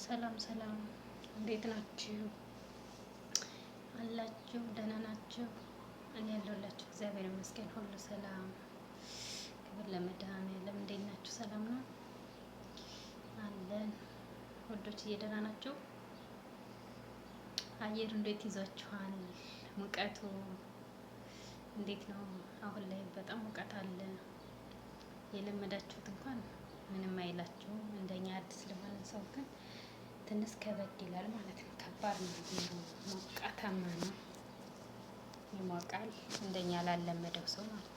ሰላም ሰላም፣ እንዴት ናችሁ? አላችሁ? ደህና ናችሁ? እኔ ያለሁላችሁ እግዚአብሔር ይመስገን፣ ሁሉ ሰላም። ክብር ለመድኃኔዓለም። እንዴት ናችሁ? ሰላም ነው አለን። ውዶች ደህና ናችሁ? አየር እንዴት ይዟችኋል? ሙቀቱ እንዴት ነው? አሁን ላይ በጣም ሙቀት አለ። የለመዳችሁት እንኳን ምንም አይላችሁም። እንደኛ አዲስ ለሆነ ሰው ግን ትንሽ ከበድ ይላል ማለት ነው። ከባድ ነው፣ ሞቃታማ ነው፣ ይሞቃል። እንደኛ ላለመደው ሰው ማለት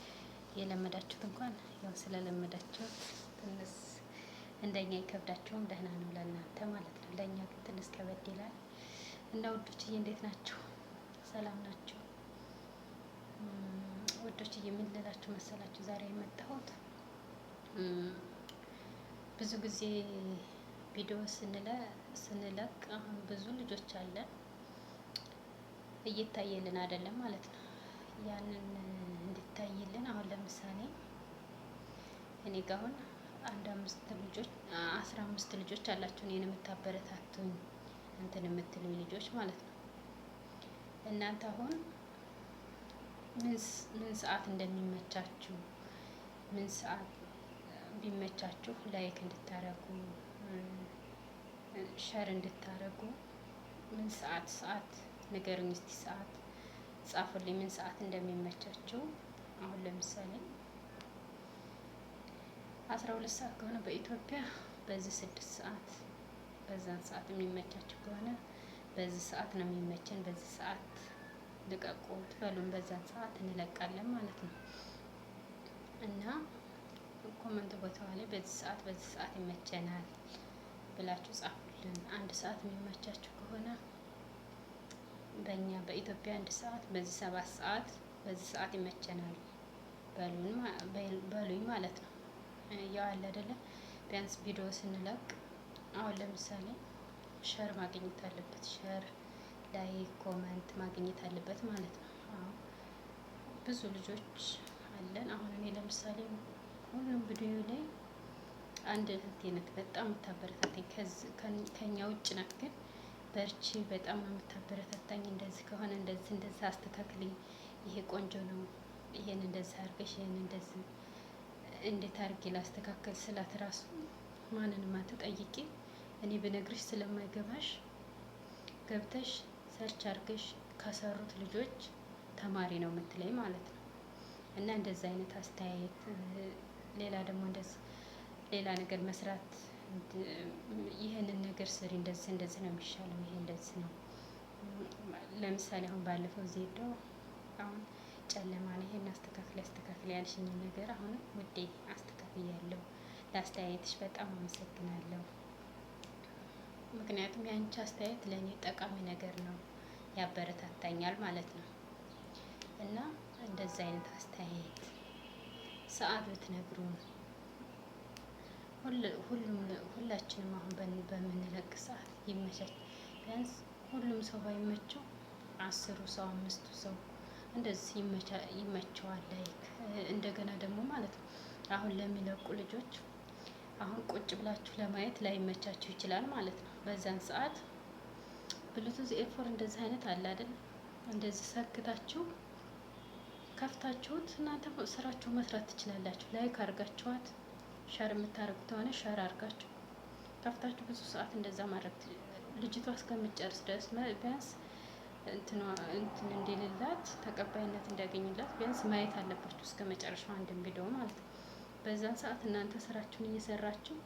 የለመዳችሁት እንኳን ያው ስለለመዳችሁት ትንሽ እንደኛ ይከብዳችሁም ደህና ነው ለእናንተ ማለት ነው። ለእኛ ግን ትንሽ ከበድ ይላል እና ውዶችዬ እንዴት ናችሁ? ሰላም ናችሁ? ውዶችዬ ምን ልላችሁ መሰላችሁ ዛሬ የመጣሁት ብዙ ጊዜ ቪዲዮ ስንለቅ አሁን ብዙ ልጆች አለ እየታየልን አይደለም ማለት ነው። ያንን እንዲታይልን አሁን ለምሳሌ እኔ ጋ አሁን አንድ አምስት ልጆች 15 ልጆች አላችሁ እኔን የምታበረታቱኝ እንትን የምትሉኝ ልጆች ማለት ነው። እናንተ አሁን ምን ሰዓት እንደሚመቻችሁ፣ ምን ሰዓት ቢመቻችሁ like እንድታረጉ፣ share እንድታረጉ፣ ምን ሰዓት ሰዓት ንገሩኝ እስቲ፣ ሰዓት ጻፉልኝ፣ ምን ሰዓት እንደሚመቻችሁ። አሁን ለምሳሌ 12 ሰዓት ከሆነ በኢትዮጵያ በዚህ 6 ሰዓት፣ በዛን ሰዓት የሚመቻችሁ ከሆነ በዚህ ሰዓት ነው የሚመቸን፣ በዚህ ሰዓት ልቀቁ ትበሉን፣ በዛን ሰዓት እንለቃለን ማለት ነው። እና comment ቦታዋ ላይ በዚህ ሰዓት በዚህ ሰዓት ይመቸናል ብላችሁ ጻፉልን። 1 ሰዓት የሚመቻችሁ ከሆነ በእኛ በኢትዮጵያ 1 ሰዓት፣ በዚህ 7 ሰዓት፣ በዚህ ሰዓት ይመቸናል በሉኝ ማለት ነው። ያው አለ አይደለ ቢያንስ ቪዲዮ ስንለቅ አሁን ለምሳሌ share ማግኘት አለበት፣ share፣ like፣ comment ማግኘት አለበት ማለት ነው። አሁን ብዙ ልጆች አለን። አሁን እኔ ለምሳሌ ሁሉም ቪዲዮ ላይ አንድ እህቴ ናት በጣም የምታበረታታኝ፣ ከኛ ውጭ ናት፣ ግን በርቺ በጣም ነው የምታበረታታኝ። እንደዚህ ከሆነ እንደዚህ እንደዚህ አስተካክልኝ፣ ይሄ ቆንጆ ነው፣ ይሄን እንደዚህ አድርገሽ ይሄን እንደዚህ እንዴት አድርጌ ላስተካከል ስላት ራሱ ማንንም አትጠይቂ፣ እኔ ብነግርሽ ስለማይገባሽ ገብተሽ search አድርገሽ ከሰሩት ልጆች ተማሪ ነው የምትለኝ ማለት ነው። እና እንደዚህ አይነት አስተያየት፣ ሌላ ደግሞ እንደዚህ ሌላ ነገር መስራት፣ ይህንን ነገር ስሪ፣ እንደዚህ እንደዚህ ነው የሚሻለው፣ ይሄ እንደዚህ ነው። ለምሳሌ አሁን ባለፈው ዜዶ አሁን ጨለማ ነው፣ ይሄን አስተካክል አስተካክል ያልሽኝን ነገር አሁን ውዴ አስተካክያለሁ። ለአስተያየትሽ በጣም አመሰግናለሁ። ምክንያቱም የአንቺ አስተያየት ለእኔ ጠቃሚ ነገር ነው፣ ያበረታታኛል ማለት ነው። እና እንደዚህ አይነት አስተያየት ሰዓት ብትነግሩን፣ ሁሉም ሁላችንም አሁን በምንለቅ ሰዓት ይመቻች። ቢያንስ ሁሉም ሰው ባይመቸው 10ሩ ሰው፣ አምስቱ ሰው እንደዚህ ይመቸዋል። Like እንደገና ደግሞ ማለት ነው አሁን ለሚለቁ ልጆች አሁን ቁጭ ብላችሁ ለማየት ላይመቻችሁ ይችላል ማለት ነው። በዛን ሰዓት Bluetooth earphone እንደዚህ አይነት አለ አይደል? እንደዚህ ሰክታችሁ ከፍታችሁት እናንተ ስራችሁ መስራት ትችላላችሁ። Like አድርጋችኋት share የምታደርጉት ከሆነ share አድርጋችሁ ከፍታችሁ ብዙ ሰዓት እንደዛ ማድረግ፣ ልጅቷ እስከምትጨርስ ድረስ ቢያንስ እንትን እንዲልላት፣ ተቀባይነት እንዲያገኝላት ቢያንስ ማየት አለባችሁ እስከ መጨረሻው አንድን ቪዲዮ ማለት ነው። በዛን ሰዓት እናንተ ስራችሁን እየሰራችሁ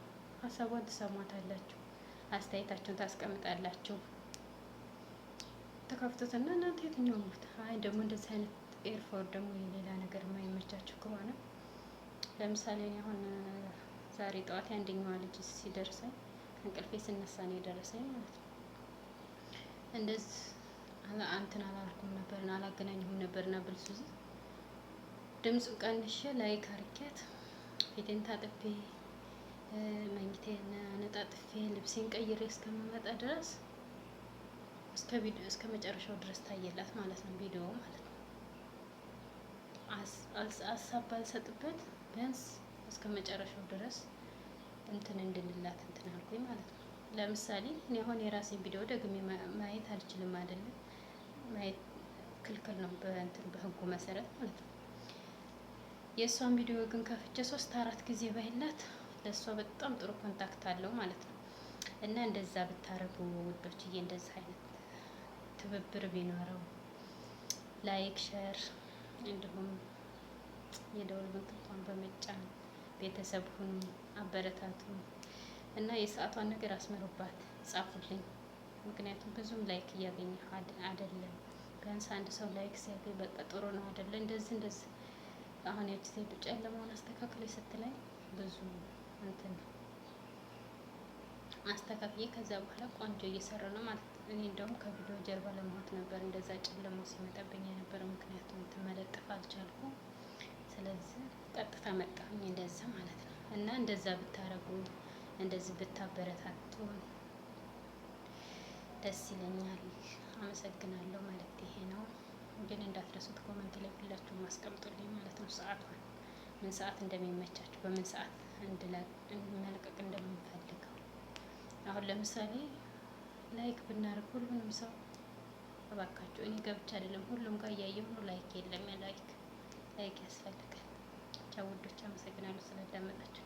ሀሳቧን ትሰሟታላችሁ፣ አስተያየታችሁን ታስቀምጣላችሁ። ተከፍቶትና እናንተ የትኛውም ቦታ፣ አይ ደግሞ እንደዚህ አይነት earphone ደግሞ የሌላ ነገር የማይመቻችሁ ከሆነ፣ ለምሳሌ እኔ አሁን ዛሬ ጠዋት የአንደኛዋ ልጅ ሲደርሰኝ ከእንቅልፌ ስነሳ ነው የደረሰኝ ማለት ነው። እንደዚህ እንትን አላልኩም ነበርና አላገናኘሁም ነበርና ብልሱዝ ድምፁን ቀንሼ like አርጌያት ፊቴን ታጥቤ መኝቴን አነጣጥፌ ልብሴን ቀይሬ እስከምመጣ ድረስ እስከ ቪዲዮ እስከ መጨረሻው ድረስ ታየላት ማለት ነው፣ ቪዲዮ ማለት ነው። ሀሳብ ባልሰጥበት ቢያንስ እስከ መጨረሻው ድረስ እንትን እንድንላት እንትን አልኩኝ ማለት ነው። ለምሳሌ እኔ አሁን የራሴን ቪዲዮ ደግሜ ማየት አልችልም አይደለም፣ ማየት ክልክል ነው በእንትን በህጉ መሰረት ማለት ነው። የእሷን ቪዲዮ ግን ከፍቼ ሶስት አራት ጊዜ ባይላት ለእሷ በጣም ጥሩ contact አለው ማለት ነው። እና እንደዛ ብታረጉ ውዶችዬ፣ እንደዛ አይነት ትብብር ቢኖረው like፣ share እንዲሁም የደወል ምልክቷን በመጫን ቤተሰብ ሁኑ፣ አበረታቱ እና የሰዓቷን ነገር አስምሩባት፣ ጻፉልኝ። ምክንያቱም ብዙም like እያገኘ አይደለም። ቢያንስ አንድ ሰው like ሲያገኝ በቃ ጥሩ ነው አይደለ? እንደዚህ እንደዚህ አሁን ያቺ ሴት ጨለማውን አስተካክለች ስትለኝ ብዙ እንትን አስተካክዬ ከዛ በኋላ ቆንጆ እየሰራ ነው ማለት ነው። እኔ እንደውም ከቪዲዮ ጀርባ ለመሆን ነበር እንደዛ ጨለማው ሲመጣብኝ የነበረው፣ ምክንያቱም እንትን መለጠፍ አልቻልኩም። ስለዚህ ቀጥታ መጣሁኝ እንደዛ ማለት ነው። እና እንደዛ ብታረጉ እንደዚህ ብታበረታቱ ደስ ይለኛል። አመሰግናለሁ። ማለት ይሄ ነው። ግን እንዳትረሱት comment ላይ ሁላችሁም አስቀምጡልኝ ማለት ነው። ሰዓቷን ምን ሰዓት እንደሚመቻችሁ በምን ሰዓት መልቀቅ እንደምንፈልገው። አሁን ለምሳሌ like ብናደርግ ሁሉንም ሰው እባካችሁ፣ እኔ ገብቻ አይደለም ሁሉም ጋር እያየሁ ነው። Like የለም፣ like like ያስፈልጋል። ቻው ውዶች፣ አመሰግናለሁ ስላዳመጣችሁ።